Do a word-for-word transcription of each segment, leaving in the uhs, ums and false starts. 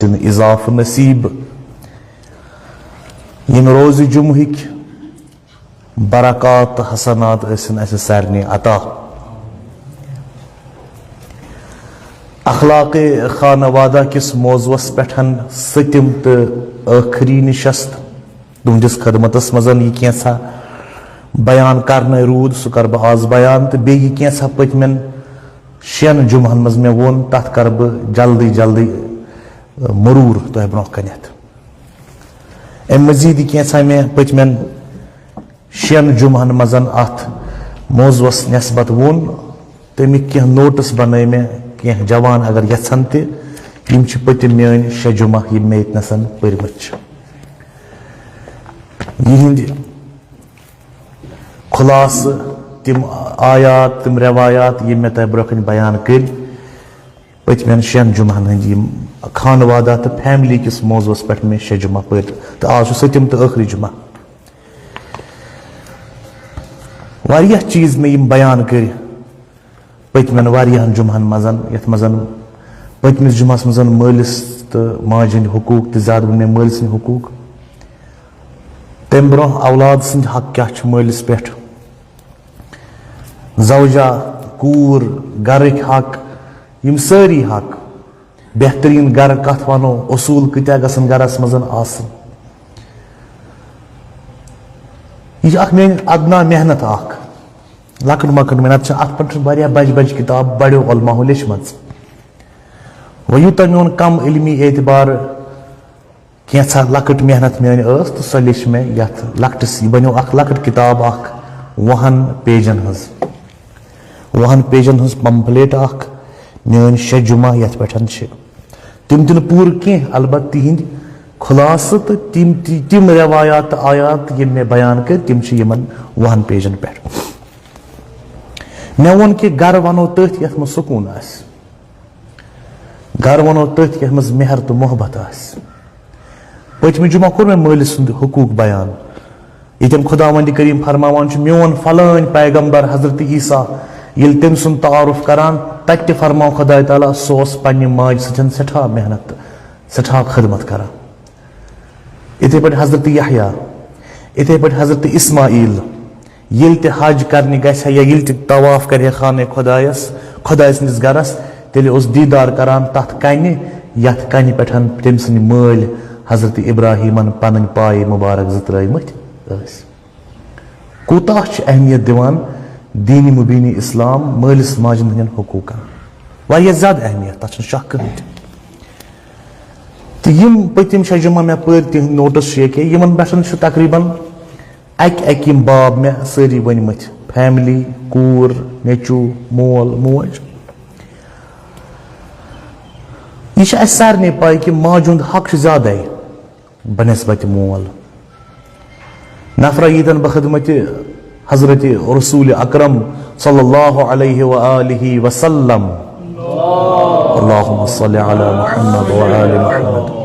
اضافہٕ نصیب۔ ییٚمہِ روزِ جمعہٕکۍ برکات تہٕ حسنات ٲسِن اَسہِ سارنٕے عطا۔ اخلاق خانوادہ کِس موضوعس پٮ۪ٹھ سٔتِم تہٕ ٲخری نشست۔ تُہنٛدِس خدمتس منٛز یہِ کینٛژھا بیان کرنہٕ روٗد، سُہ کرٕ بہٕ آز بیان، تہٕ بیٚیہِ یہِ کینٛژھا پٔتمٮ۪ن شٮ۪ن جمعن منٛز مےٚ ووٚن، تتھ کرٕ بہٕ جلدی جلدی، اَ، مرور تۄہہِ برونٛہہ کنٮ۪تھ۔ امہِ مزید یہِ کینٛژھا مےٚ پٔتمٮ۪ن شٮ۪ن جمعن منٛز اتھ موضوعس نسبت ووٚن، تَمِکۍ کینٛہہ notes بنٲے مےٚ، کینٛہہ جوان اگر یژھن تہِ، یِم چھِ پٔتِم میٲنۍ شےٚ جمعہ یِم مےٚ ییٚتنَسَن پٔرمٕتۍ چھِ۔ یِہِنٛدۍ خُلاصہٕ، تِم آیات، تِم روایات، یِم مےٚ تۄہہِ برونٛہہ کنہِ بیان کٔرۍ، پٔتمٮ۪ن شٮ۪ن جمعن ہٕنٛدۍ یِم خانوادہ تہٕ family کِس موضوعس پٮ۪ٹھ مےٚ شےٚ جمعہ پٔرۍ، تہٕ آز چھُ سٔتِم تہٕ ٲخری جمعہ۔ واریاہ چیٖز مےٚ یِم بیان کٔرۍ، پٔتمٮ۪ن واریاہن جمعن منٛز، یتھ منٛز پٔتمِس جمعس منٛز مٲلِس تہٕ ماجہِ ہٕنٛدۍ حقوٗق تہِ زیادٕ ووٚن مےٚ، مٲلۍ سٕنٛدۍ حقوٗق۔ تمہِ برونٛہہ اولاد سٕنٛدۍ حق کیٛاہ چھِ مٲلِس پٮ۪ٹھ، زوجہ، کوٗر، گرٕکۍ حق، یِم سٲری حق، بہتریٖن گرٕ کتھ ونو، اصوٗل کۭتیاہ گژھن گرس منٛز آسٕنۍ۔ یہِ چھِ اکھ میٲنۍ ادنا محنت اکھ۔ لۄکٕٹ مۄکٕٹ محنت چھِ، اَتھ پٮ۪ٹھ چھِ واریاہ بجہِ بجہِ کِتاب بڑیو علماہو لیچھمٕژ۔ وۄنۍ یوٗتاہ میون کم علمی اعتبار، کینٛژھا لۄکٕٹ محنت میٲنۍ ٲس، تہٕ سۄ لیچھ مےٚ یَتھ لۄکٹِس، یہِ بنیو اکھ لۄکٕٹ کِتاب اکھ، وُہن pageن ہٕنٛز، وُہن pageن ہٕنٛز pamphlet اکھ، میٲنۍ شےٚ جمعہ یَتھ پٮ۪ٹھ چھِ۔ تِم تہِ نہٕ پوٗرٕ کینٛہہ، البتہ تِہِنٛدۍ خُلاصہٕ تہٕ تِم، تہِ، تِم روایات تہٕ آیات، یِم مےٚ بیان کٔرۍ، تِم چھِ یِمن وُہن pageن پٮ۪ٹھ۔ مےٚ ووٚن کہِ گرٕ وَنو تٔتھۍ، یَتھ منٛز سکوٗن آسہِ۔ گرٕ وَنو تٔتھۍ، یَتھ منٛز مہر تہٕ محبت آسہِ۔ پٔتمہِ جمعہ کوٚر مےٚ مٲلِس سُنٛد حقوٗق بیان۔ ییٚتٮ۪ن خداوند کریم فرماوان چھُ، میون فلٲنۍ پیغمبر حضرت عیسیٰ ییٚلہِ تٔمۍ سُنٛد تعارُف کران، تتہِ تہِ فرماو خداے تعالیٰ، سُہ اوس پننہِ ماجہِ سۭتۍ سٮ۪ٹھاہ محنت، سٮ۪ٹھاہ خدمت کران۔ یِتھے پٲٹھۍ حضرت یحییٰ، یِتھے پٲٹھۍ حضرت اسماعیل، ییٚلہِ تہِ حج کرنہِ گژھِ ہا یا ییٚلہِ تہِ طواف کرِ ہا خانہ خدایس، خداے سٕنٛدِس گرس، تیٚلہِ اوس دیٖدار کران تتھ کنہِ، یتھ کنہِ پٮ۪ٹھ تٔمۍ سٕنٛدۍ مٲلۍ حضرت ابراہیمن پنٕنۍ پایہِ مبارک زٕ ترٲومٕتۍ ٲسۍ۔ کوٗتاہ چھُ اہمیت دِوان دین مبین اسلام مٲلِس ماجہِ ہٕنٛدٮ۪ن حقوٗقن؟ واریاہ زیادٕ اہمیت، تتھ چھُنہٕ شک کٕہٕنۍ تہِ۔ تہٕ یِم پٔتِم شےٚ جمعہ مےٚ پٔرۍ، تِہنٛدۍ notes چھِ ییٚکیٛاہ، یِمن پٮ۪ٹھ چھُ تقریباً اکہِ اکہِ یِم باب مےٚ سٲری ؤنۍ مٕتۍ، family، کوٗر، نیٚچوٗ، مول، موج۔ یہِ چھِ اَسہِ سارنٕے پَے کہِ ماجہِ ہُنٛد حق چھُ زیادَے بنسبت مول۔ نفرہ ییٖتن بہٕ خدمت حضرت رسول اکرم صلی اللہ علیہ وآلہ وسلم۔ اللہم صل علی محمد وآل محمد۔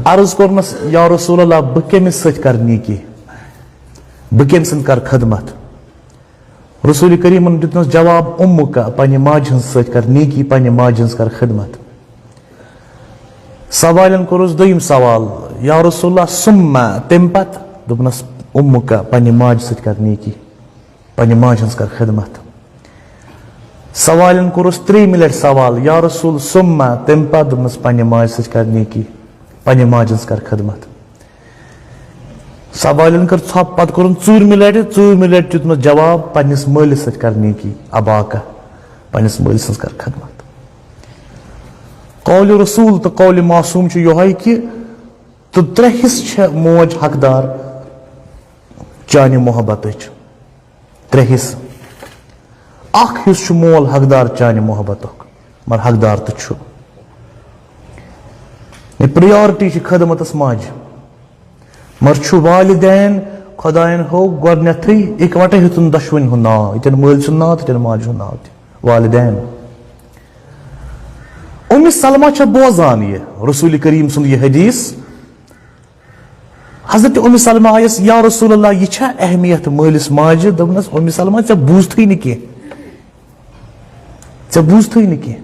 عرض کوٚرمس، یا رسول اللہ، بہٕ کٔمِس سۭتۍ کرٕ نیکی؟ بہٕ کٔمۍ سٕنٛز کرٕ خدمت؟ رسول کریمن دیُتنس جواب، امک، پننہِ ماجہِ ہٕنٛز سۭتۍ کر نیکی، پننہِ ماجہِ ہٕنٛز کر خدمت۔ سوالن کوٚرُس دوٚیِم سوال، یا رسول اللہ، ثم، تمہِ پتہٕ؟ دوٚپنس، امک، پننہِ ماجہِ سۭتۍ کر نیکی، پننہِ ماجہِ ہٕنٛز کر خدمت۔ سوالن کوٚرُس ترٛیٚیِمہِ لٹہِ سوال، یا رسول، ثم، تمہِ پتہٕ؟ دوٚپنس، پننہِ ماجہِ سۭتۍ کر نیکی، پننہِ ماجہِ ہٕنٛز کر خدمت۔ سوالن کٔر ژھۄپ، پتہٕ کوٚرُن ژوٗرمہِ لٹہِ، ژوٗرمہِ لٹہِ دیُتمس جواب، پننِس مٲلِس سۭتۍ کر نیکی، اباکہ، پننِس مٲلۍ سٕنٛز کر خدمت۔ قول رسول تہٕ قول معصوم چھُ یِہوٚے کہِ تہٕ ترٛےٚ حصہٕ چھےٚ موج حقدار چانہِ محبتٕچ۔ ترٛےٚ حصہٕ۔ اکھ حصہٕ چھُ مول حقدار چانہِ محبتُک، مگر حقدار تہِ چھُ۔ یہِ priority چھِ خدمتس ماجہِ۔ مگر چھُ والدین خداین ہوو گۄڈٕنیتھٕے اِکوٹے ہیوٚتُن دۄشوٕنۍ ہُنٛد ناو، ییٚتٮ۪ن مٲلۍ سُنٛد ناو تہٕ ییٚتٮ۪ن ماجہِ ہُنٛد ناو تہِ۔ والدین۔ اُمہِ سلمہ چھےٚ بوزان یہِ رسول کریم سُنٛد یہِ حدیث۔ حضرت اُمہِ سلمہ آیس، یا رسول اللہ، یہِ چھا اہمیت مٲلِس ماجہِ؟ دوٚپنس، اُمہِ سلمہ، ژےٚ بوٗزتھٕے نہٕ کینٛہہ، ژےٚ بوٗزتھٕے نہٕ کینٛہہ۔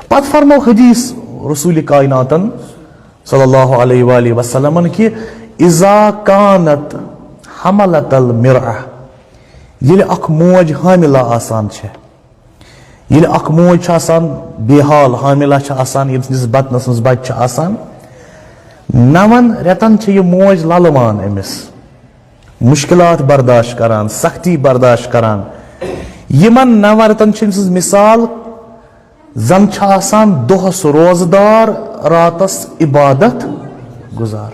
پتہٕ فرمو حدیث رسول کائناتن صلی اللہ علیہ وآلہ وسلمن کہ اذا کانت حملت المرأة، ییٚلہِ اکھ موج حاملہ آسان چھےٚ، ییٚلہِ اکھ موج چھِ آسان بے حال، حاملہ چھِ آسان، ییٚمہِ سٕنٛدِس بطنس منٛز بچہِ چھِ آسان، نون رٮ۪تن چھِ یہِ موج للوان أمِس، مشکلات برداشت کران، سختی برداشت کران۔ یِمن نون رٮ۪تن چھِ أمۍ سٕنٛز مثال زن چھِ آسان دۄہس روزدار، راتس عبادت گزار۔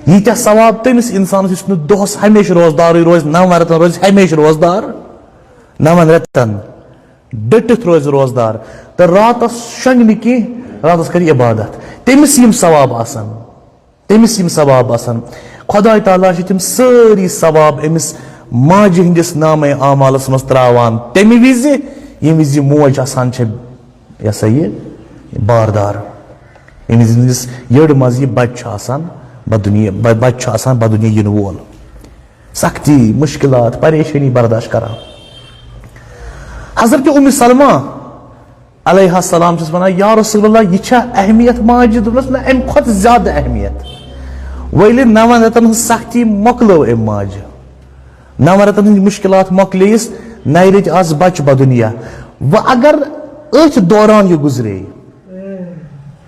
ییٖتیٛاہ ثواب تٔمِس انسانس، یُس نہٕ دۄہس ہمیشہِ روزدارٕے روزِ، نون رٮ۪تن روزِ ہمیشہِ روزدار، نون رٮ۪تن ڈٔٹِتھ روزِ روزدار، تہٕ راتس شۄنٛگہِ نہٕ کینٛہہ، راتس کرِ عبادت، تٔمِس یِم ثواب آسن۔ تٔمِس یِم ثواب آسن، خۄداے تعالیٰ چھِ تِم سٲری ثواب أمِس ماجہِ ہٕنٛدِس نامے اعمالس منٛز تراوان تَمہِ وِزِ، ییٚمہِ وِزِ یہِ موج آسان چھےٚ، یہِ ہسا یہِ، باردار، ییٚمہِ وِزِ یٔمِس یٔڈ منٛز یہِ بچہِ چھُ آسان بدُنیا، ب-، بچہِ چھُ آسان بدُنیا یِنہٕ وول، سختی، مشکلات، پریشٲنی برداشت کران۔ حضرت ام سلمہ علیہ السلام چھس ونان، یا رسول اللہ، یہِ چھا اہمیت ماجہِ؟ دوٚپنس، نہ، امہِ کھۄتہٕ زیادٕ اہمیت۔ وۄنۍ ییٚلہِ نون رٮ۪تن ہٕنٛز سختی مۄکلٲو أمۍ ماجہِ، نون رٮ۪تن ہٕنٛدۍ مشکلات مۄکلییس، نَیہِ رٔتۍ آس بچہِ بدُنیا۔ وۄنۍ اگر أتھۍ دوران یہِ گُزرے،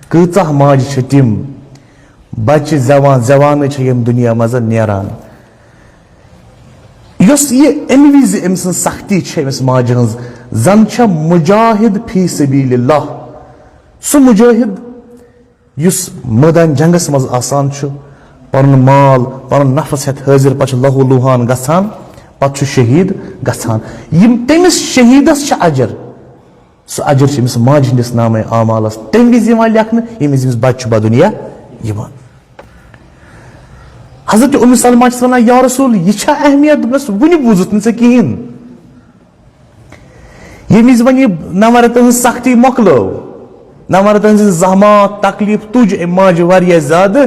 کۭژاہ ماجہِ چھِ تِم بچہِ زٮ۪وان زٮ۪وانٕے چھِ ییٚمہِ دُنیا منٛز نیران۔ یۄس یہِ اَمہِ وِزِ أمۍ سٕنٛز سختی چھِ أمِس ماجہِ ہٕنٛز، زَن چھےٚ مُجاہِد فی سبیل اللہ، سُہ مُجاہِد یُس مٲدان جنگس منٛز آسان چھُ، پنُن مال، پنُن نفس ہٮ۪تھ حٲضِر، پتہٕ چھُ لہو لوہان گژھان، پتہٕ چھُ شہیٖد گژھان۔ یِم تٔمِس شہیٖدس چھِ اجر، سُہ اجر چھُ أمِس ماجہِ ہٕنٛدِس نامے اعمالس تَمہِ وِزِ یِوان لیکھنہٕ، ییٚمہِ وِزِ أمِس بچہِ چھُ بدُنیا یِوان۔ حضرت ام سلمہ چھس ونان، یا رسول، یہِ چھا اہمیت؟ دوٚپنس، وُنہِ بوٗزُتھ نہٕ ژےٚ کِہیٖنۍ۔ ییٚمہِ وِزِ وۄنۍ یہِ نَون رٮ۪تن ہٕنٛز سختی مۄکلٲو، نَون رٮ۪تن ہٕنٛز زحمات، تکلیف تُج أمۍ ماجہِ واریاہ زیادٕ۔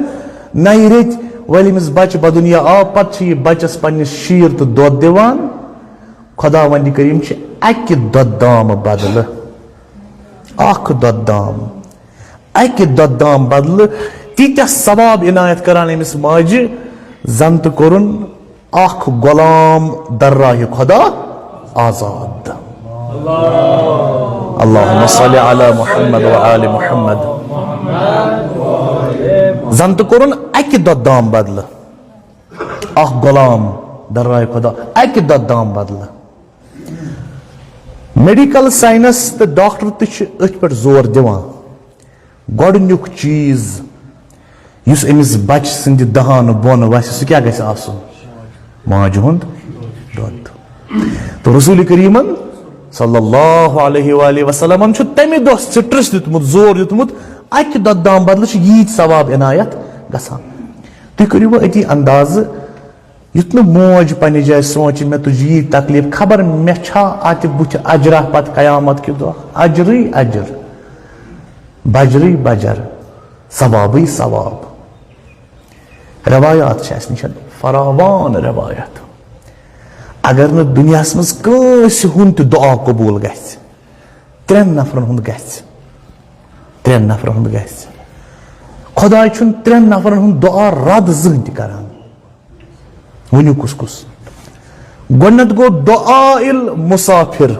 نَیہِ رٔتۍ وۄنۍ أمِس بچہِ بدُنیا آو، پتہٕ چھِ یہِ بچس پننِس شیٖر تہٕ دۄد دِوان۔ خداوندِ کریم چھِ اکہِ دۄدٕ دام بدلہٕ اکھ دۄدٕ دام، اکہِ دۄدٕ دام بدلہٕ تیٖتیٛاہ ثواب عنایت کران أمِس ماجہِ، زن تہٕ کوٚرُن اکھ غلام در راہِ خدا آزاد۔ اللہم صل علی محمد و آل محمد۔ زن تہٕ کوٚرُن اکہِ دۄدٕ دام بدلہٕ اکھ غلام در راہِ خدا، اکہِ دۄدٕ دام بدلہٕ۔ میڈیکل سائنس تہٕ ڈاکٹر تہِ چھِ أتھۍ پٮ۪ٹھ زور دِوان۔ گۄڈٕنیُک چیٖز یُس أمِس بچہٕ سٕنٛدِ دہانہٕ بۄن وسہِ، سُہ کیٛاہ گژھِ آسُن؟ ماجہِ ہُنٛد دۄد۔ تہٕ رسول کریمن صلی اللہ علیہ وآلہ وسلمن چھُ تمہِ دۄہ سٹرس دیُتمُت، زور دیُتمُت، اکہِ دۄدٕ دام بدلہٕ چھِ ییٖتۍ ثواب عنایت گژھان۔ تُہۍ کٔرِو وۄنۍ أتی اندازٕ، یُتھ نہٕ موج پننہِ جایہِ سونٛچہِ، مےٚ تُج یی تکلیف، خبر مےٚ چھا اتہِ بُتھِ اجرا پتہٕ قیامت کہِ دۄہ؟ اجرٕے اجر، بجرٕے بجر، ثوابٕے ثواب۔ روایات چھِ اسہِ نِش فراوان روایت۔ اگر نہٕ دُنیاہس منٛز کٲنٛسہِ ہُنٛد تہِ دُعا قبوٗل گژھِ، ترٛٮ۪ن نفرن ہُنٛد گژھِ، ترٛٮ۪ن نفرن ہُنٛد گژھِ۔ خداے چھُنہٕ ترٛٮ۪ن نفرن ہُنٛد دُعا رد زٕہٕنۍ تہِ کران۔ ؤنِو کُس کُس؟ گۄڈٕنٮ۪تھ گوٚو دُعا المسافر،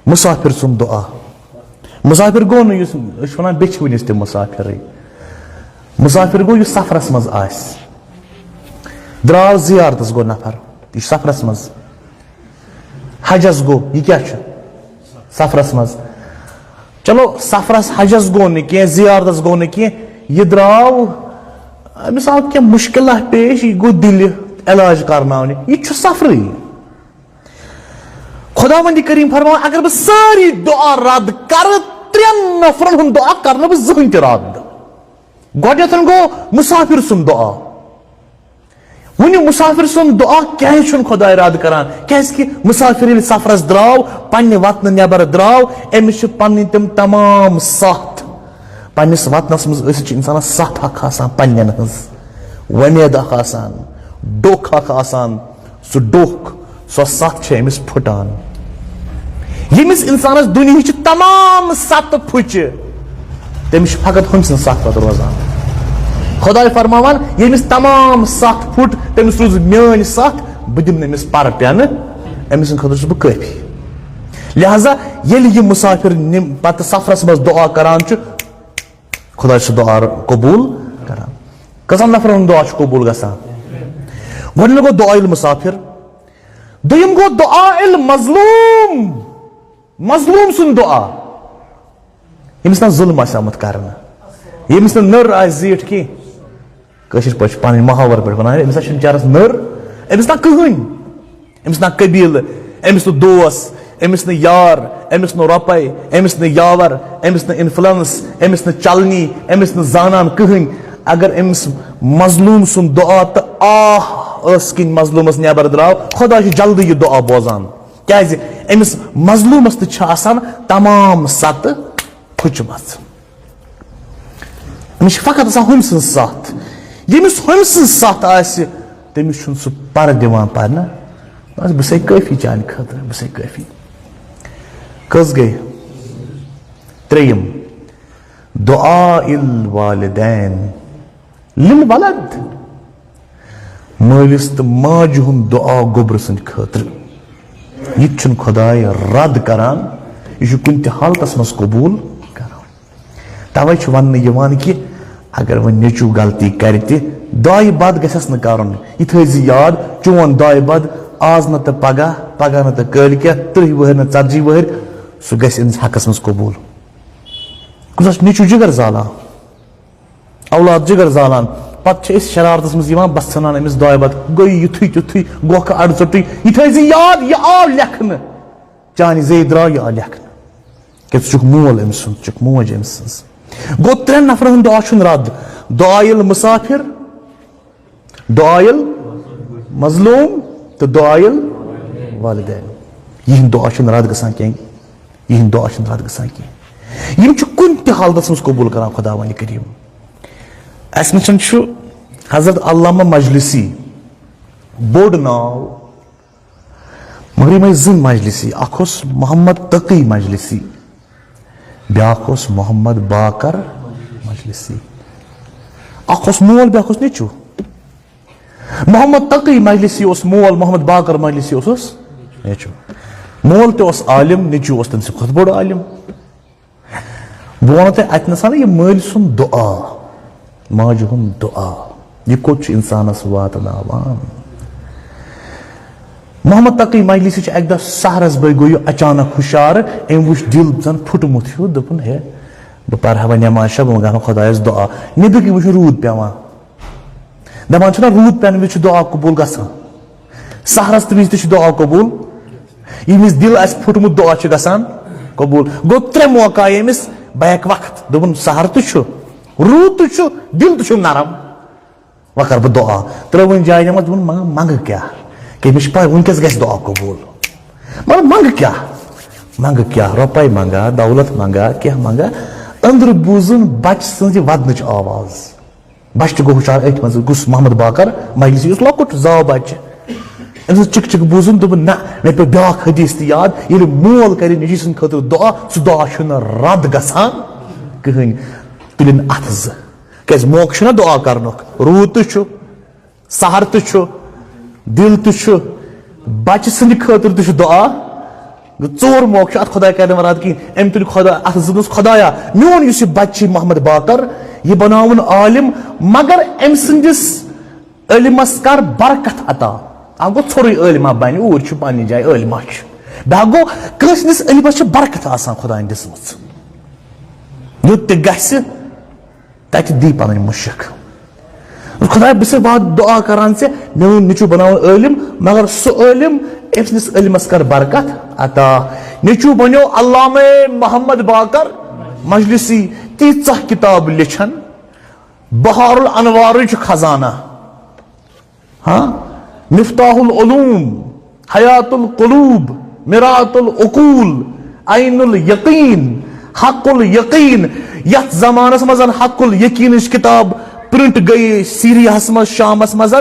مسافر سُنٛد دُعا۔ مسافر گوٚو نہٕ یُس أسۍ چھِ وَنان بیٚیہِ چھِ وٕنِس تہِ مسافرٕے۔ مسافر گوٚو یُس سفرس منٛز آسہِ، درٛاو زیارتس گوٚو نفر، یہِ چھُ سفرس منٛز۔ حجس گوٚو، یہِ کیٛاہ چھُ؟ سفرس منٛز۔ چلو، سفرس حجس گوٚو نہٕ کینٛہہ، زیارتس گوٚو نہٕ کینٛہہ، یہِ درٛاو، أمِس آو کینٛہہ مُشکلہ پیش، یہِ گوٚو دِلہِ علاج کرناونہِ، یہِ تہِ چھُ سفرٕے۔ خداوندِ کریم فرماوان، اگر بہٕ سٲری دُعا رد کرٕ، ترٛٮ۪ن نفرن ہُنٛد دُعا کرٕ نہٕ بہٕ زٕہٕنۍ تہِ رد۔ گۄڈٕنٮ۪تھ گوٚو مسافر سُنٛد دُعا۔ وۄنۍ مسافر سُنٛد دُعا کیٛازِ چھُنہٕ خداے رد کران؟ کیٛازِ کہِ مسافر ییٚلہِ سفرس درٛاو، پننہِ وطنہٕ نٮ۪بر درٛاو، أمِس چھِ پنٕنۍ تِم تمام ستھ، پننِس وطنس منٛز ٲسِتھ چھِ انسانس ستھ اکھ آسان پننٮ۪ن ہٕنٛز، وۄمید اکھ آسان، ڈوٚکھ اکھ آسان، سُہ ڈوٚکھ، سۄ ستھ چھِ أمِس پھُٹان۔ ییٚمِس اِنسانَس دُنیہٕچہِ تمام ستہٕ پھُچہِ، تٔمِس چھِ فقط ہُمۍ سٕنٛز ستھ پتہٕ روزان۔ خۄداے فرماوان، ییٚمِس تمام ستھ پھُٹ، تٔمِس روٗز میٲنۍ ستھ، بہٕ دِمہٕ نہٕ أمِس پرٕ پٮ۪نہٕ، أمِس سٕنٛدِ خٲطرٕ چھُس بہٕ کٲفی۔ لہذا ییٚلہِ یہِ مُسافِر نِم-، پتہٕ سفرس منٛز دُعا کران چھُ، خۄداے چھُ دُعا قبوٗل کران۔ کٔژَن نفرن ہُنٛد دُعا چھُ قبوٗل گژھان؟ گۄڈٕنیُک گوٚو دُعا المُسافِر، دوٚیِم گوٚو دُعا المظلوٗم۔ مظلوم سُنٛد دُعا، ییٚمِس نہٕ ظُلم آسہِ آمُت کرنہٕ، ییٚمِس نہٕ نٔر آسہِ زیٖٹھ کینٛہہ۔ کٲشِر پٲٹھۍ چھِ پنٕنۍ محاورٕ پٲٹھۍ ونان، أمِس ہا چھُنہٕ بِچارس نٔر، أمِس نہ کٕہٕنۍ، أمِس نہ قبیٖلہٕ، أمِس نہٕ دوس، أمِس نہٕ یار، أمِس نہٕ رۄپے، أمِس نہٕ یاور، أمِس نہٕ influence، أمِس نہٕ چلنی، أمِس نہٕ زانان کٕہٕنۍ۔ اگر أمِس مظلوم سُنٛد دُعا تہٕ آہ ٲس کِنۍ مظلومس نٮ۪بر درٛاو، خۄدا چھُ جلدی یہِ دُعا بوزان۔ کیازِ؟ أمِس مظلوٗمس تہِ چھِ آسان تمام ستہٕ پھُچمژٕ۔ أمِس چھِ فقط آسان ہُمۍ سٕنٛز ستھ۔ ییٚمِس ہُمۍ سٕنٛز ستھ آسہِ، تٔمِس چھُنہٕ سُہ پرٕ دِوان پرنہٕ۔ بس، بہٕ سے کٲفی چانہِ خٲطرٕ، بہٕ سے کٲفی۔ کٔژ گٔے؟ ترٛیٚیِم۔ دُعا الوالدین للولد۔ مٲلِس تہٕ ماجہِ ہُنٛد دُعا گوٚبرٕ سٕنٛدِ خٲطرٕ۔ یہِ تہِ چھُنہٕ خۄداے رد کران، یہِ چھُ کُنہِ تہِ حالتس منٛز قبوٗل کران۔ توے چھُ وننہٕ یِوان کہِ اگر وۄنۍ نیٚچوٗ غلطی کرِ تہِ، دعایہِ بد گژھٮ۪س نہٕ کرُن۔ یہِ تھٲوزِ یاد، چون دعایہِ بد آز نہٕ تہٕ پگاہ، پگاہ نہٕ تہٕ کٲلۍ کٮ۪تھ، تٕرٛہہِ وٕہٕرۍ نہٕ ژتجی وٕہٕرۍ، سُہ گژھِ أمِس حقس منٛز قبوٗل۔ کُنہِ ساتہٕ چھُ نیٚچوٗ جگر زالان۔ اولاد جگر زالان، پتہٕ چھِ أسۍ شرارتس منٛز یِوان، بس ژھٕنان أمِس دۄیہِ بدٕ، گوٚو یِتھُے تیُتھُے، گوکھٕ اَڈٕ ژوٚٹُے۔ یہِ تھٲیزِ یاد، یہِ آو لیکھنہٕ، چانہِ زیٚیہِ درٛاو یہِ آو لیکھنہٕ۔ کیٛازِ ژٕ چھُکھ مول أمۍ سُنٛد، ژٕ چھُکھ موج أمۍ سٕنٛز۔ گوٚو ترٛٮ۪ن نفرن ہُنٛد دُعا چھُنہٕ رد، دُعا ییٚلہِ مُسافِر، دُعا ییٚلہِ مظلوٗم تہٕ دُعا ییٚلہِ والدین۔ یِہِنٛدۍ دُعا چھُنہٕ رد گژھان کینٛہہ۔ یِہِنٛدۍ دُعا چھِنہٕ رد گژھان کینٛہہ۔ یِم چھِ کُنہِ تہِ حالتس منٛز قبوٗل کران خۄداوندِ کریٖم۔ اَسہِ نِش چھُ حضرت علامہ مجلسی، بوٚڑ ناو، مگر یِم ٲسۍ زٕ مجلسی، اکھ اوس محمد تقی مجلسی، بیٛاکھ اوس محمد باقر مجلسی۔ اکھ اوس مول، بیٛاکھ اوس نیٚچوٗ۔ محمد تقی مجلسی اوس مول، محمد باقر مجلسی اوسُس نیٚچوٗ۔ مول تہِ اوس عالم، نیٚچوٗ اوس تٔمۍ سٕنٛدِ کھۄتہٕ بوٚڑ عالم۔ بہٕ وَنو تۄہہِ اَتہِ نَسَن یہِ مٲلۍ سُنٛد دُعا، ماجہِ ہُنٛد دُعا، یہِ کوٚت چھُ اِنسانَس واتناوان۔ محمد تقی مجلسی چھُ اَکہِ دۄہ سحرَس بٲگۍ گوٚو یہِ اچانک ہُشار، أمۍ وُچھ دِل زَن پھُٹمُت ہیوٗ، دوٚپُن، ہے، بہٕ پَرٕ ہا وۄنۍ نٮ۪ماز شب، وۄنۍ کَرٕ ہا خۄدایَس دُعا۔ نیٚبرۍ کِنۍ وٕچھُن روٗد پٮ۪وان۔ دَپان چھِنہ، روٗد پٮ۪نہٕ وِزِ چھُ دُعا قبوٗل گژھان۔ سحرَس تہٕ وِزِ تہِ چھُ دُعا قبوٗل۔ ییٚمِس دِل آسہِ پھُٹمُت، دُعا چھُ گژھان قبوٗل۔ گوٚو ترٛےٚ موقع آیہِ أمِس بیک وقت۔ دوٚپُن، سحر تہِ چھُ، روٗد تہِ چھُ، دِل تہِ چھُم نرم۔ وۄنۍ کَرٕ بہٕ دُعا۔ ترٛٲوٕن جاے نٮ۪ماز، دوٚپُن، مگر منٛگہٕ کیٛاہ؟ کہِ مےٚ چھِ پَے وٕنۍکٮ۪س گژھِ دُعا قبوٗل۔ مگر منٛگہٕ کیٛاہ؟ منٛگہٕ کیٛاہ؟ رۄپَے منٛگا، دولت منٛگا، کینٛہہ منٛگا؟ أنٛدرٕ بوٗزُن بَچہٕ سٕنٛزِ وَدنٕچ آواز۔ بَچہٕ تہِ گوٚو ہُشار أتھۍ منٛز، کُس محمد باقر مجلسی، یُس لۄکُٹ زاو بَچہٕ۔ أمۍ سٕنٛز چِک چِک بوٗزُن، دوٚپُن، نہ، مےٚ پیوٚو بیٛاکھ حدیث تہِ یاد، ییٚلہِ مول کَرِ نیٚچوٗ سٕنٛدِ خٲطرٕ دُعا، سُہ دُعا چھُنہٕ رد گژھان کٕہٕنۍ۔ تُلِن اَتھٕ زٕ۔ کیٛازِ موقعہٕ چھُنہ دُعا کرنُک، روٗد تہِ چھُ، سحر تہِ چھُ، دِل تہِ چھُ، بچہِ سٕنٛدِ خٲطرٕ تہِ چھُ دُعا۔ گوٚو ژور موقعہٕ چھُ اَتھ خۄداے کرنہٕ وَرٲے کِہیٖنۍ۔ أمۍ تُلۍ خۄدا اَتھٕ زٕ، دوٚپنَس، خۄدایا، میون یُس یہِ بچہِ چھِ محمد باقر، یہِ بناوُن عالم، مگر أمۍ سٕنٛدِس علمس کر برکت عطا۔ اکھ گوٚو ژھوٚرُے عٲلما بنہِ، اوٗرۍ چھُ پننہِ جایہِ عٲلما چھُ۔ بیٛاکھ گوٚو، کٲنٛسہِ ہٕنٛدِس علمس چھِ برکت آسان خۄدایَن دِژمٕژ۔ یوٚت تہِ گژھِ، تتہِ دی پنٕنۍ مُشک۔ خۄدایا، بہٕ چھُسے وعدٕ دُعا کران ژےٚ، میون نیٚچوٗ بناوُن عٲلِم، مگر سُہ عٲلِم، أمۍ سٕنٛدِس علمس کر برکت عطا۔ نیٚچوٗ بنیو علامہ محمد باقر مجلسی، تیٖژاہ کِتاب لیچھن، بحار الانوارٕچ خزانہ۔ ہاں؟ مفتاح العلوم، حیات القلوب، مرآت العقول، عین الیقین، حق الیقین۔ یتھ زمانس منٛز حق الیقینٕچ کتاب پرنٹ گٔیے سیریاہس منٛز، شامس منٛز،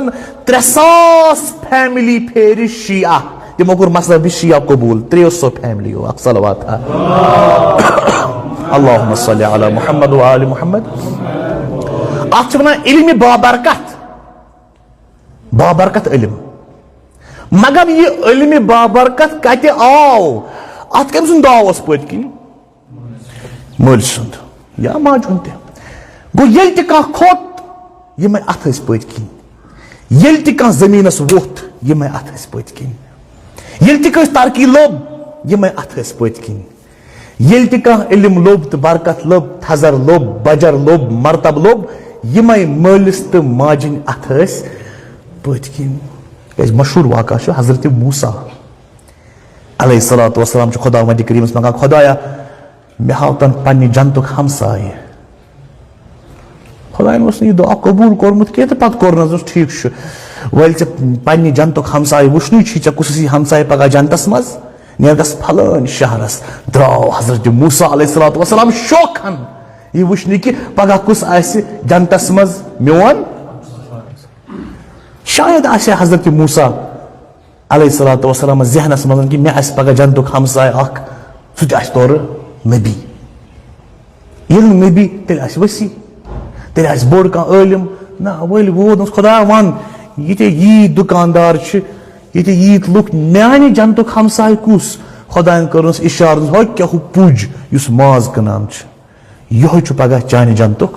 ترٛےٚ ساس فیملی پھیرِ شیعہ۔ تِمو کوٚر مسلہٕ بشیا قبول، ترٛیو سو فیملیو اکھ صلوات۔ اللہم صلی علی محمد و آل محمد۔ اتھ چھِ ونان علم بابرکت، بابرکت علم۔ مگر یہِ علم بابرکت کتہِ آو؟ اتھ کٔمۍ سُنٛد دعوٕ اوس پٔتۍ کِنۍ؟ مٲلۍ سُنٛد یا ماجہِ ہُنٛد تہِ۔ گوٚو، ییٚلہِ تہِ کانٛہہ کھوٚت، یِمے اَتھٕ ٲسۍ پٔتۍ کِنۍ۔ ییٚلہِ تہِ کانٛہہ زٔمیٖنَس ووٚتھ، یِمے اَتھٕ ٲسۍ پٔتۍ کِنۍ۔ ییٚلہِ تہِ کٲنٛسہِ ترقی لوٚب، یِمے اَتھٕ ٲسۍ پٔتۍ کِنۍ۔ ییٚلہِ تہِ کانٛہہ علم لوٚب تہٕ برکت لوٚب، تھزر لوٚب، بجر لوٚب، مرتبہٕ لوٚب، یِمے مٲلِس تہٕ ماجہِ ہٕنٛدۍ اَتھٕ ٲسۍ پٔتۍ کِنۍ۔ کیٛازِ مشہوٗر واقعہ چھُ حضرت موسیٰ علیہ الصلوۃ والسلام چھُ خداوندِ کریٖمَس منٛگان، "خدایا، مےٚ ہاو تن پننہِ جنتُک ہمسایہِ۔" خدایَن اوس نہٕ یہِ دعا قبوٗل کوٚرمُت کینٛہہ تہٕ پتہٕ کوٚرنَس، دوٚپُس، "ٹھیٖک چھُ، وۄلۍ ژےٚ پننہِ جنتُک ہمسایہِ وٕچھنُے چھُے، ژےٚ کُس آسی ہمسایہِ پگاہ جنتَس منٛز؟ نیر گژھ پھلٲنۍ شہرَس۔" درٛاو حضرت موسیٰ علیہ الصلوۃ والسلام شوقن یہِ وٕچھنہِ کہِ پگاہ کُس آسہِ جنتَس منٛز میون۔ شاید آسہِ حضرت موسیٰ علیہ الصلوۃ والسلام ذہنس منٛز کہِ مےٚ آسہِ پگاہ جنتُک ہمسایہِ اکھ، سُہ تہِ آسہِ تورٕ نبی۔ ییٚلہِ نہٕ نبی، تیٚلہِ آسہِ وسی، تیٚلہِ آسہِ بوٚڑ کانٛہہ عٲلِم۔ نہ، ؤلۍ ووت، دوٚپُس، "خدایا، وَن، ییٚتہِ ییٖتۍ دُکاندار چھِ، ییٚتہِ ییٖتۍ لُکھ، میانہِ جنتُک ہمسایہِ کُس؟" خدایَن کٔرنَس اِشارٕ، دوٚپُس، "ہۄ کیٛاہ ہُہ پُج یُس ماز کٕنان چھُ۔" یِہوٚے چھُ پگاہ چانہِ جنتُک۔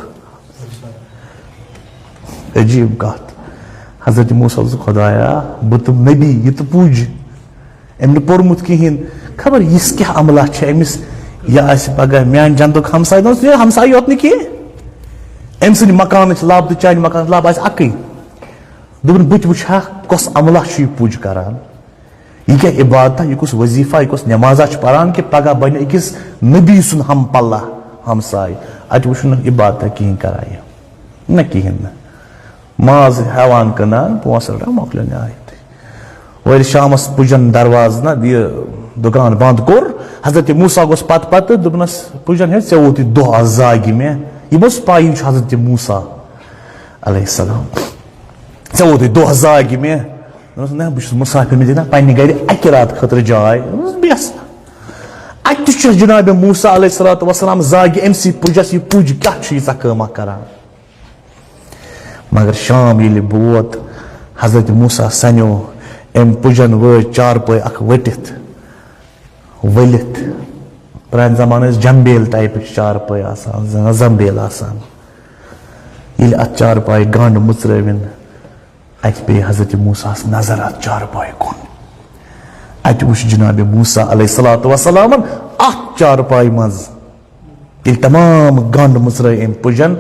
عجیٖب کتھ۔ حضرت موسیٰ دوٚپُس، "خدایا، بہٕ تہٕ نبی، یہِ تہٕ پُج۔ أمۍ نہٕ پوٚرمُت کِہیٖنۍ۔ خبر یِژھ کیٛاہ عملہ چھِ أمِس، یہِ آسہِ پگاہ میانہِ جنتُک ہمسایہِ۔" دوٚپُس، "یہِ ہمسایہِ یوت نہٕ کینٛہہ۔ أمۍ سٕنٛدِ مکانٕچ لب تہٕ چانہِ مکانٕچ لب آسہِ اکٕے۔" دوٚپُن، "بہٕ تہِ وٕچھِ ہا، کۄس عملہ چھُ یہِ پُج کران۔" یہِ کیٛاہ عبادتہ، یہِ کُس وظیفہ، یہِ کُس نمازہ چھُ پران کہِ پگاہ بنہِ أکِس نبی سُنٛد ہم پلہ ہمسایہِ؟ اتہِ وٕچھُن نہٕ عبادتہ کِہیٖنۍ کران یہِ۔ نہ، کِہیٖنۍ نہٕ۔ ماز ہٮ۪وان کٕنان، پونٛسہٕ رٹان، مۄکلیو نہٕ آیتٕے۔ وۄنۍ ییٚلہِ شامس پُجن دروازٕ نہ، یہِ دُکان بنٛد کوٚر، حضرت موسیٰ گوٚژھ پتہٕ پتہٕ، دوٚپنس، "پُجن ہے، ژےٚ ووتُے دۄہ از زاگہِ مےٚ۔" یِم اوس پاے، یِم چھِ حضرت موسیٰ علیہ السلام۔ "ژےٚ ووتُے دۄہ زاگہِ مےٚ۔" دوٚپمَس، "نہ، بہٕ چھُس مُسافِر، مےٚ دِ نا پننہِ گرِ اَکہِ راتہٕ خٲطرٕ جاے۔" دوٚپمَس، "بیٚہہ سا۔" اَتہِ تہِ چھُ جناب موسیٰ علیہ الصلوۃ والسلام زاگہِ أمۍ سٕے پُجَس، "یہِ پُج کیٛاہ چھُ ییٖژاہ کٲمہ کران؟" مگر شام ییٚلہِ بوت، حضرت موسیٰ سَنیو أمۍ پُجَن وٲج چارپٲے اَکھ ؤٹِتھ، ؤلِتھ۔ پرٛانہِ زمانہٕ ٲسۍ جمبیل ٹایپٕچ چارپٲے آسان، زَن زمبیل آسان۔ ییٚلہِ اَتھ چارپایہِ گنٛڈ مٕژرٲوِن، اَتہِ پیٚیہِ حضرت موسیٰ ہَس نظر اَتھ چارپایہِ کُن۔ اَتہِ وُچھ جناب موسیٰ علیہ الصلوۃ والسلامن اَتھ چارپایہِ منٛز، ییٚلہِ تمام گنٛڈ مٕژرٲے أمۍ پُجن،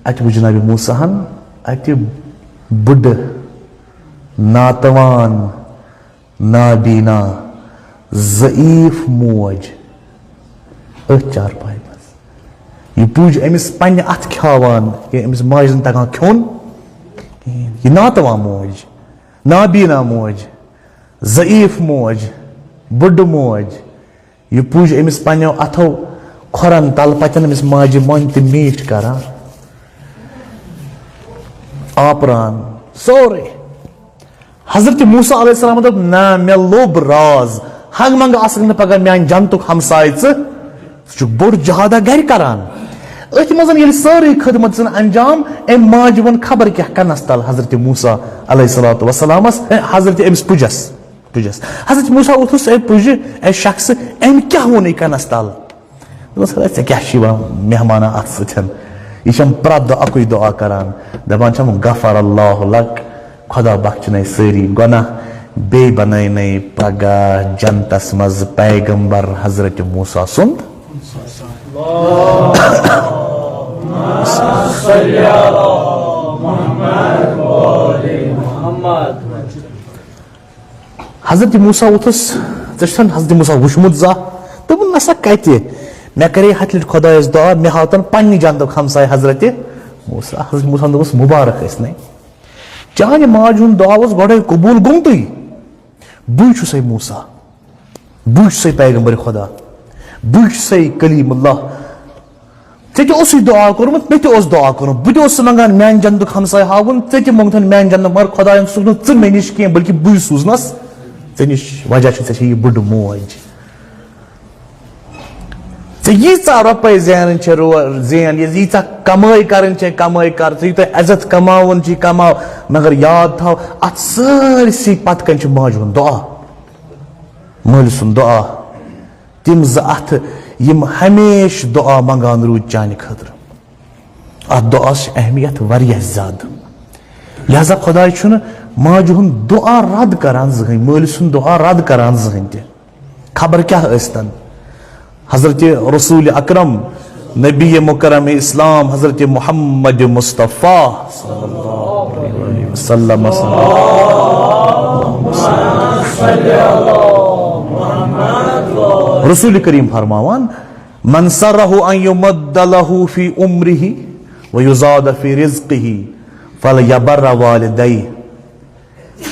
اَتہِ وُچھ جناب موسیٰ ہن اَتہِ بُڈٕ، ناتوان، نابینا، ضعیف موج أتھۍ چارپایہِ منٛز۔ یہِ پُج أمِس پننہِ اَتھٕ کھیاوان، یہِ أمِس ماجہِ نہٕ تگان کھیوٚن کِہیٖنۍ۔ یہِ ناتوان موج، نابینا موج، ضعیف موج، بُڈٕ موج، یہِ پُج أمِس پننیو اَتھو کھۄرن تل پتن أمِس ماجہِ مۄنۍ تہِ میٖٹھۍ کران، آپران، سورُے۔ حضرت موسیٰ علیہ السلام دوٚپ، "نہ، مےٚ لوٚب راز، ہنگ منگ آسکھ نہٕ پگاہ میانہِ جنتُک ہمسایہِ ژٕ، ژٕ چھُکھ بوٚڑ جہادہ گرِ کران۔" أتھۍ منٛز ییٚلہِ سٲرٕے خدمت ژھٕن انجام، أمۍ ماجہِ ووٚن خبر کیٛاہ کنس تل حضرت موسیٰ علیہ الصلوۃ والسلامس، اے، حضرت أمِس پُجس، پُجس۔ حضرت موسیٰ ووٚتھُس، "اے پُجہِ، اے شخصہٕ، أمۍ کیٛاہ ووٚنُے کنس تل؟" دوٚپمَس، "ہے، ژےٚ کیٛاہ چھُے یِوان مہمانہ اَتھ سۭتۍ؟ یہِ چھَم پرٛٮ۪تھ دۄہ اَکُے دُعا کران، دَپان چھَم، غفر اللہ لک، خۄدا بخچنَے سٲری گۄناہ، بیٚیہِ بنٲینَے پگاہ جنتَس منٛز پیغمبر حضرت موسیٰ سُنٛد۔" حضرت موسیٰ ووٚتھُس، "ژےٚ چھُتھ حضرت موسیٰ وُچھمُت زانٛہہ؟" دوٚپُن، "نسا کتہِ؟ مےٚ کرے ہتہِ لٹہِ خۄدایس دعا، مےٚ ہاو تن پننہِ جنتُک ہمسایہِ حضرت موسیٰ۔" حضرت موسیٰ ہن دوٚپُس، "مُبارک ٲسۍ نے۔ چانہِ ماجہِ ہُنٛد دعا اوس گۄڈے قبول گوٚمتُے۔ بٕے چھُسے موسیٰ، بٕے چھُسے پیغمبر خۄدا، بٕے چھُسے کلیم اللہ۔" ژےٚ تہِ اوسُے دُعا کوٚرمُت، مےٚ تہِ اوس دُعا کوٚرمُت۔ بہٕ تہِ اوسُس منٛگان میانہِ جنتُک ہمسایہِ ہاوُن، ژےٚ تہِ موٚنگتھن میانہِ جنتُک، مگر خۄدایَن سوٗز نہٕ ژٕ مےٚ نِش کینٛہہ، بلکہِ بٕے سوٗزنَس ژےٚ نِش وجہ چھُ، ژےٚ چھےٚ یہِ بٕڈ موج۔ ژےٚ ییٖژاہ رۄپَے زینٕنۍ چھےٚ رو-، زین، یہِ ییٖژاہ کمٲے کرٕنۍ چھےٚ، کمٲے کر، ژےٚ یوٗتاہ عزت کماوُن چھُے کماو، مگر یاد تھاو، اتھ سٲرسٕے پتہٕ کنہِ چھُ ماجہِ ہُنٛد دُعا، مٲلۍ سُنٛد دُعا۔ تِم زٕ اتھٕ یِم ہمیشہِ دُعا منٛگان روٗدۍ چانہِ خٲطرٕ۔ اتھ دُعاہس چھِ اہمیت واریاہ زیادٕ۔ لہذا خۄداے چھُنہٕ ماجہِ ہُنٛد دُعا رد کران زٕہٕنۍ، مٲلۍ سُنٛد دُعا رد کران زٕہٕنۍ تہِ۔ خبر کیٛاہ ٲسۍتن۔ حضرت رسول اکرم، نبی مکرم اسلام، حضرت محمد مصطفیٰ صلی اللہ علیہ وسلم۔ رسول کریم فرماوان، من سرہ ان یمد لہ فی عمرہ و یزاد فی رزقہ فلیبر والدیہ۔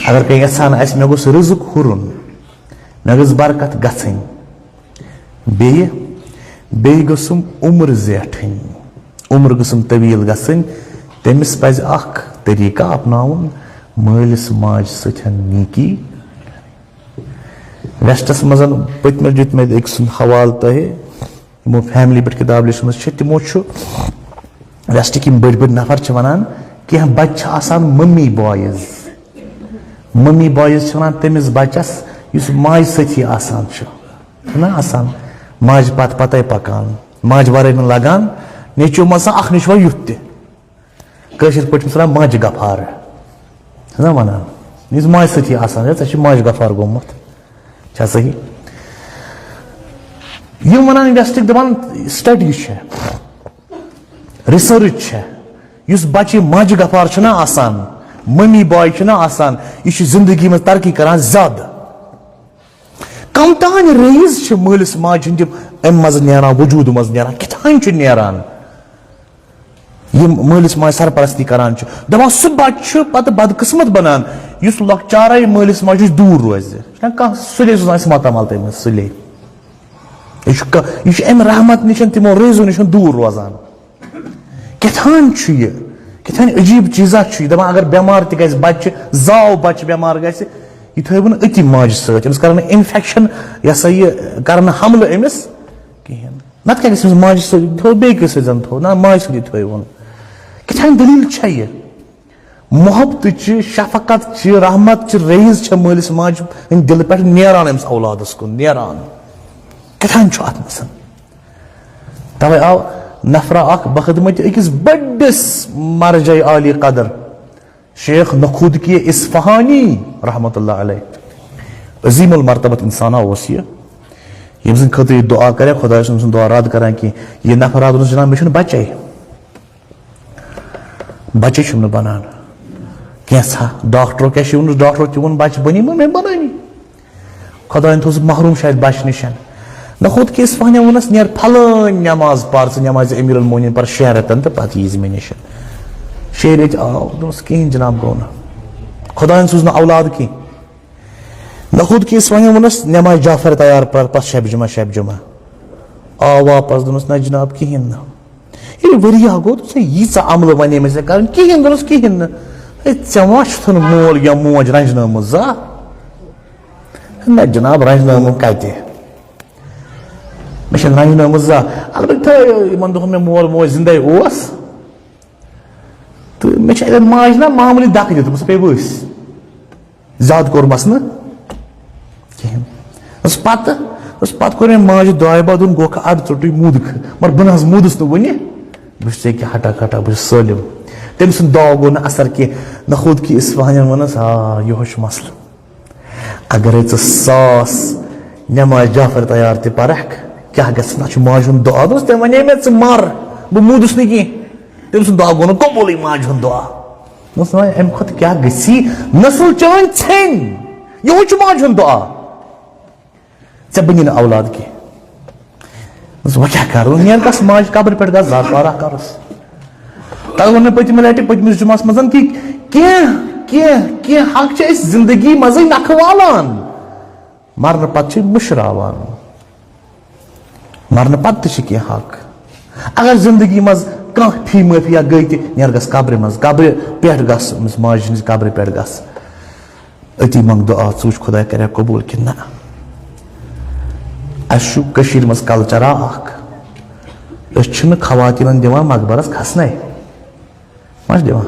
اگر کانٛہہ یژھان آسہِ، مےٚ گوٚژھ رزق ہُرُن، مےٚ گٔژھ برکت گژھٕنۍ، بیٚیہِ، بیٚیہِ گٔژھٕم عمر زیٹھٕنۍ، عمر گٔژھٕم طویل گژھٕنۍ، تٔمِس پزِ اکھ طریٖقہٕ اپناوُن، مٲلِس ماجہِ سۭتۍ نیٖکی۔ ویسٹس منٛز پٔتمہِ لٹہِ دیُت مےٚ أکۍ سُنٛد حوالہٕ تۄہہِ، یِمو فیملی پٮ۪ٹھ کِتاب لیچھمٕژ چھِ، تِمو چھُ ویسٹٕکۍ یِم بٔڑۍ بٔڑۍ نفر چھِ ونان، کینٛہہ بچہِ چھِ آسان ممی بوایز۔ ممی بوایز چھِ ونان تٔمِس بچس یُس ماجہِ سۭتی آسان چھُ، چھُنہ آسان ماجہِ پتہٕ پتے پکان، ماجہِ ورٲے نہٕ لگان، نیٚچوۍ منٛز آسان اکھ نیٚچوا یُتھ تہِ۔ کٲشِر پٲٹھۍ چھِ أمِس وَنان ماجہِ گفار۔ چھِنہ وَنان؟ یُس ماجہِ سۭتی آسان چھِ، ژےٚ چھِ ماجہِ گفار گوٚمُت۔ چھا صحیح؟ یِم وَنان انڈسٹرٛی، دَپان سٹڈی چھےٚ، ریسرچ چھےٚ، یُس بَچہِ ماجہِ گفار چھُنہ آسان، ممی بوے چھُنہ آسان، یہِ چھُ زندگی منٛز ترقی کران زیادٕ۔ کم تام ریز چھِ مٲلِس ماجہِ ہٕنٛدِ اَمہِ منٛزٕ نیران، وجوٗدٕ منٛز نیران، کِتھ کٔنۍ چھُ نیران؟ یِم مٲلِس ماجہِ سرپرستی کران چھِ، دَپان سُہ بَچہٕ چھُ پَتہٕ بدقٕسمت بَنان، یُس لۄکچارے مٲلِس ماجہِ نِش دوٗر روزِ۔ چھُنہ کانٛہہ سُلے سوزان اَسہِ ماتامال تٔمِس سُلے۔ یہِ چھُ کا-، یہِ چھُ اَمہِ رحمت نِش، تِمو ریزو نِش دوٗر روزان۔ کیٛاہ تام چھُ یہِ، کیٛاہ تام عجیٖب چیٖزا چھُ یہِ۔ دَپان اگر بٮ۪مار تہِ گژھِ بَچہٕ، زاو بَچہٕ بٮ۪مار گژھِ، یہِ تھٲیوُن أتی ماجہِ سۭتۍ، أمِس کَرَن نہٕ اِنفٮ۪کشَن، یہِ ہسا یہِ، کَرَن نہٕ حملہٕ أمِس کِہیٖنۍ۔ نَتہٕ کیٛاہ گژھِ أمِس ماجہِ سۭتۍ؟ تھٲو بیٚیہِ کٲنٛسہِ سۭتۍ زَن تھٲو، نہ ماجہِ سۭتی تھٲیوُن۔ کیٛاہ تام دٔلیٖل چھےٚ یہِ؟ محبتٕچہِ، شفقت چہِ، رحمت چہِ ریز چھےٚ مٲلِس ماجہِ ہٕنٛدِ دِلہٕ پٮ۪ٹھ نیران أمِس اولادَس کُن، نیران۔ کیٛاہ تام چھُ اَتھ منٛز۔ توے آو نفرا اکھ بخدمت أکِس بٔڑِس مرجع عالی قدر شیخ نخودکی اصفہانی رحمت اللہ علیہ، عظیم المرتبت انسانا اوس یہِ، ییٚمہِ سٕنٛدِ خٲطرٕ یہِ دعا کرے، خۄداے اوس أمۍ سُنٛد دعا رد کران کینٛہہ۔ یہِ نفر آو، دوٚپنَس، "جناب، مےٚ چھُنہٕ بچے، بچے چھُم نہٕ بنان کینٛژھا۔" ڈاکٹرو کیٛاہ چھُ ووٚنمُت؟ ڈاکٹرو تہِ ووٚن، "بچہِ بنی مہ، مےٚ بنٲنی۔" خۄدایَن تھوٚوُس محروٗم شاید بچہِ نِش۔ نہ خود کہِ اِصفہانہِ ووٚنُس، "نیر پھلٲنۍ نٮ۪ماز پَر ژٕ، نٮ۪مازِ أمیٖر المومنیٖن پَر شٮ۪ن رٮ۪تَن تہٕ پَتہٕ ییٖزِ مےٚ نِش۔" شیٚیہِ ریٚتۍ آو، دوٚپُس، "کِہیٖنۍ جِناب گوٚو نہٕ۔ خۄدایَن سوٗز نہٕ اولاد کینٛہہ۔" نہ خود کہِ اِصفہانہِ ووٚنُس، "نٮ۪مازِ جعفر تیار پَر، پَتہٕ شَبِ جُمعہ، شَبِ جُمعہ۔" آو واپَس، دوٚپنَس، "نہ جِناب، کِہیٖنۍ نہٕ۔ ییٚلہِ ؤریہ گوٚو، دوٚپُس، ہے، ییٖژاہ عملہٕ وَنے مےٚ ژےٚ کَرٕنۍ، کِہیٖنۍ۔" دوٚپنَس، "کِہیٖنۍ نہٕ۔ ہے، ژےٚ ما چھُتھ نہٕ مول یا موج رَنجنٲومٕژ زانٛہہ؟" نہ جناب، رنجنٲومٕژ کتہِ؟ مےٚ چھَنہٕ رنجنٲومٕژ زانٛہہ۔ البتہ یِمن دۄہن مےٚ مول موج زندے اوس، تہٕ مےٚ چھِ اَتٮ۪ن ماجہِ نا معموٗلی دَکہٕ دِژمٕژ، سۄ پیٚیہِ ؤسۍ۔ زیادٕ کوٚرمَس نہٕ کِہیٖنۍ۔ بس پتہٕ، بس پتہٕ کوٚر مےٚ ماجہِ دعایہِ بعد، دوٚپُن، "گوٚکھ اَڈٕ ژوٚٹُے، موٗدکھ۔" مگر بہٕ نہ حظ موٗدُس نہٕ وُنہِ۔ بہٕ چھُس ییٚکیٛاہ ہٹا کٹا، بہٕ چھُس سٲلِم۔ تٔمۍ سُنٛد دعا گوٚو نہٕ اثر کینٛہہ۔ نہ خود کہِ اِصفہانٮ۪ن ووٚنُس، "آ، یِہوٚے چھُ مسلہٕ۔" اگرے ژٕ ساس نماز جعفر تیار تہِ پرکھ، کیٛاہ گژھِ؟ نہ چھُ ماجہِ ہُنٛد دعا۔ دوٚپُس، "تٔمۍ وَنے مےٚ، ژٕ مر، بہٕ موٗدُس نہٕ کینٛہہ۔" تٔمۍ سُنٛد دعا گوٚو نہٕ قبوٗلٕے، ماجہِ ہُنٛد دعا۔ دوٚپُس، "وۄنۍ اَمہِ کھۄتہٕ کیٛاہ گژھِ؟ نسل چٲنۍ ژھیٚنۍ، یِہوٚے چھُ ماجہِ ہُنٛد دعا۔" ژےٚ بنی نہٕ اولاد کینٛہہ۔ دوٚپُس، "وۄنۍ کیٛاہ کرٕ؟" دوٚپُس، "نیر گژھ ماجہِ قبرِ پٮ۪ٹھ گژھ، زارٕ پارہ کرُس۔" تۄہہِ ووٚن مےٚ پٔتمہِ لٹہِ، پٔتمِس جمعس منٛز کہِ کینٛہہ، کینٛہہ، کینٛہہ حق چھِ أسۍ زندگی منٛزٕے نکھٕ والان، مرنہٕ پتہٕ چھِ مٔشراوان۔ مرنہٕ پتہٕ تہِ چھِ کینٛہہ حق۔ اگر زندگی منٛز کانٛہہ فی معٲفی گٔے تہِ، نیر گژھ قبرِ منٛز، قبرِ پٮ۪ٹھ گژھ، أمِس ماجہِ ہٕنٛزِ قبرِ پٮ۪ٹھ گژھ۔ أتی منٛگ دُعا، ژٕ وٕچھ خۄداے کَریا قبوٗل کِنہٕ نہ۔ اَسہِ چھُ کٔشیٖرِ منٛز کلچرا اکھ، أسۍ چھِنہٕ خواتیٖنن دِوان مقبرس کھسنَے۔ ما چھِ دِوان؟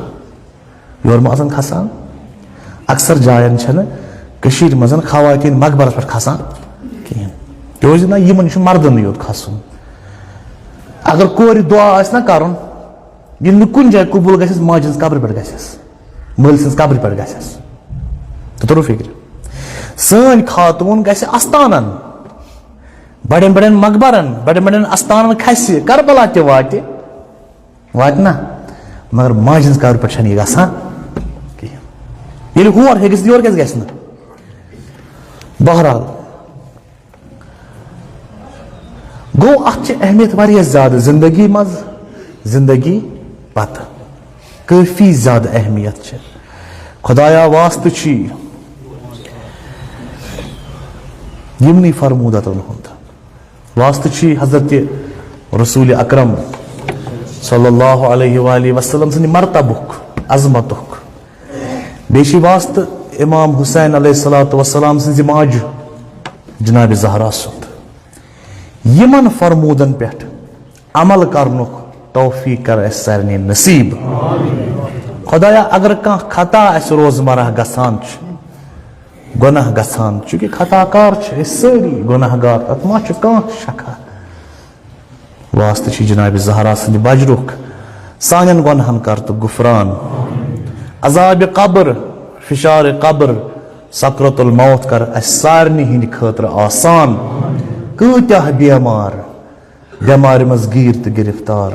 یورٕ ما آسان کھسان؟ اکثر جاین چھَنہٕ کٔشیٖرِ منٛز خواتیٖن مقبرس پٮ۪ٹھ کھسان کِہیٖنۍ، کیازِ نہ یِمن چھُ مردنٕے یوت کھسُن۔ اگر کورِ دُعا آسہِ نہ کَرُن، ییٚلہِ نہٕ کُنہِ جایہِ قبوٗل گژھٮ۪س، ماجہِ ہٕنٛز قبرِ پٮ۪ٹھ گژھٮ۪س، مٲلۍ سٕنٛز قبرِ پٮ۪ٹھ گژھٮ۪س۔ تہٕ توٚرُو فِکرِ؟ سٲنۍ خاتوٗن گژھِ استانن، بڑٮ۪ن بڑٮ۪ن مقبرن، بڑٮ۪ن بڑٮ۪ن استانن کھسہِ، کربلا تہِ واتہِ، واتہِ نہ، مگر ماجہِ ہٕنٛز قبرِ پٮ۪ٹھ چھَنہٕ یہِ گژھان کِہیٖنۍ۔ ییٚلہِ ہور ہیٚکہِ گٔژھِتھ، یور کیٛازِ گژھِ نہٕ؟ بہرحال، گوٚو، اتھ چھِ اہمیت واریاہ زیادٕ زندگی منٛز، زندگی پتہٕ کٲفی زیادٕ اہمیت چھِ۔ خدایا، واسطہٕ چھی یِمنٕے فرمودتن ہُنٛد، واسطہٕ چھی حضرت رسول اکرم صلی اللہ علیہ وآلہ وسلم سٕنٛدِ مرتبُک، عظمتُک۔ بیٚیہِ چھِ واسطہٕ امام حسین علیہ الصلوۃ والسلام سٕنٛزِ ماجہِ جناب زہرا سُنٛد۔ یِمن فرمودن پٮ۪ٹھ عمل کرنُک توفیق کر اسہِ سارنٕے نصیب۔ خدایا، اگر کانٛہہ خطا اسہِ روزمرہ گژھان چھُ، گۄناہ گژھان، چونکہ خطا کار چھِ أسۍ سٲری گۄناہ گار، تتھ ما چھُ کانٛہہ شکھا۔ واسطہٕ چھِ جناب زہرا سٕنٛدِ بجرُک، سانٮ۪ن گۄناہن کر تہٕ غفران۔ عذاب قبر، فشار قبر، سکرت الموت کر اسہِ سارنٕے ہٕنٛدِ خٲطرٕ آسان۔ کۭتیاہ بیمار، بیمارِ منٛز گیٖر تہٕ گرفتار،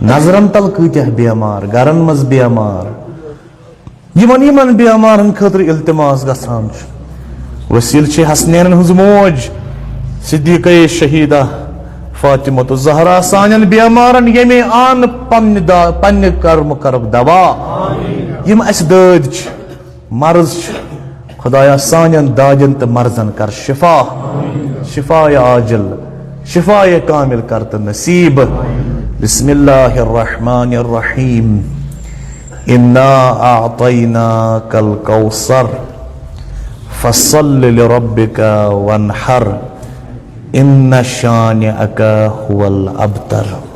نظرن تل کۭتیاہ بیمار، گرن منٛز بیمار، یِمن، یِمن بیمارن خٲطرٕ التماس گژھان چھُ۔ وسیلہٕ چھِ حسنینن ہٕنٛز موج صدیقہ شہیدہ فاطمہ الزہرا سانٮ۪ن بیمارن ییٚمے آن پننہِ دا-، پننہِ کرمہٕ کرُک دوا۔ یِم اسہِ دٲدۍ چھِ، مرض چھِ، خدایا سانٮ۪ن دادٮ۪ن تہٕ مرضن کر شفا، شفا عاجل، شفا کامل کر تہٕ نصیب۔ بسم اللہ الرحمن الرحیم۔ انا اعطیناک الکوثر فصل لربک وانحر ان شانئک هو الابتر۔